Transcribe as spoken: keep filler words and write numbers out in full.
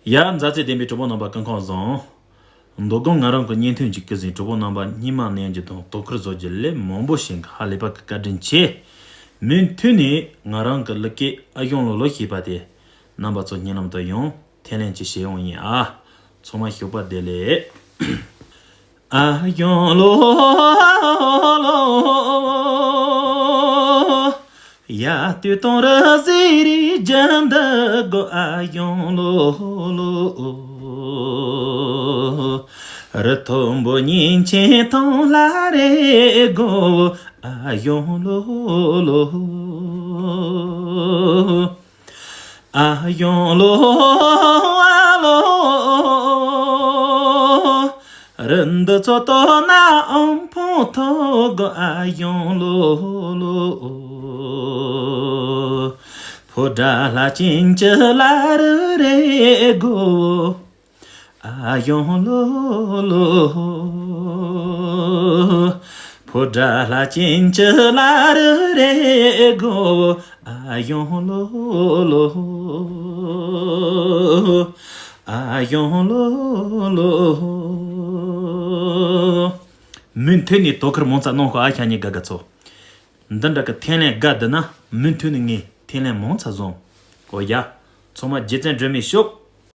ཡ། མཛའ་བརྩེ་ལྡན་པའི་གྲོགས་པོ་རྣམ་པ་སྐུ་ཁམས་བཟང་། མདོ་དགོང་ང་རང་གི་བརྙན་ཐུང་ཅིག་གི་ཟིན། གྲོགས་པོ་རྣམ་པ་སྙིང་མ་ནས་འཇུ་དང་དོ་ཁུར་བཟོ་རྒྱུ་ལས་མང་པོ་ཞིག་ཧ་ལས་པ་གི་བཀའ་དྲིན་ཆེ། མུ་མཐུད་ནས་ང་རང་གི་ལི་ཀའི་ཨ་གཞུང་ལོ་ལོ་ཞེས་པ་དེ་རྣམ་པ་ཚོ་སྙན་ལམ་དུ་ཡང་འཐེན་ལེན་ཅིག་བྱེད་ཡོང་ཡིན་ཨ། ཚང་མ་ཞོགས་པ་བདེ་ལེགས། ཨ་གཞུང་ལོ་ལོ། ཡ་སྟོད་དང་རི་ཟེར་རི་རྒྱ་འདི་གོ། ཨ་གཞུང་ལོ་ལོ། རི་མཐོན་པོ་ཉིན་ཆེན་ཐང་ལ་རེ་གོ། ཨ་གཞུང་ལོ་ལོ། ཨ་གཞུང་ལོ། ཨ་ལོ། རི་འདི་ཚོ་ལྟོ་ན་ཨང་ཕོང་ཐོག་གོ། ཨ་གཞུང་ལོ་ལོ། ཕོ་བྲང་ལྷ་ཆེན་བཅུ་ལ་རི་རེ་གོ། ཨ་གཞུང་ལོ་ལོ། ཕོ་བྲང་ལྷ་ཆེན་བཅུ་ལ་རི་རེ་གོ། ཨ་གཞུང་ལོ་ལོ། ཨ་གཞུང་ལོ་ལོ། མུ་མཐུད་ནས་དོ་ཁུར་མང་ཙམ་གནང་གོ། ཨ་ཞང་ཉི་དགའ་དགའ་ཚོ། འདི་འདྲ་གི་འཐེན་ལེན་དགའ་འདུག་ན་མུ་མཐུད་ནས་ངས་འཐེན་ལེན་མང་ཙམ་བཟོ། ཨོ་ཡ། ཚང་མ་རྗེ་བཙུན་སྒྲོལ་མའི་ཤོག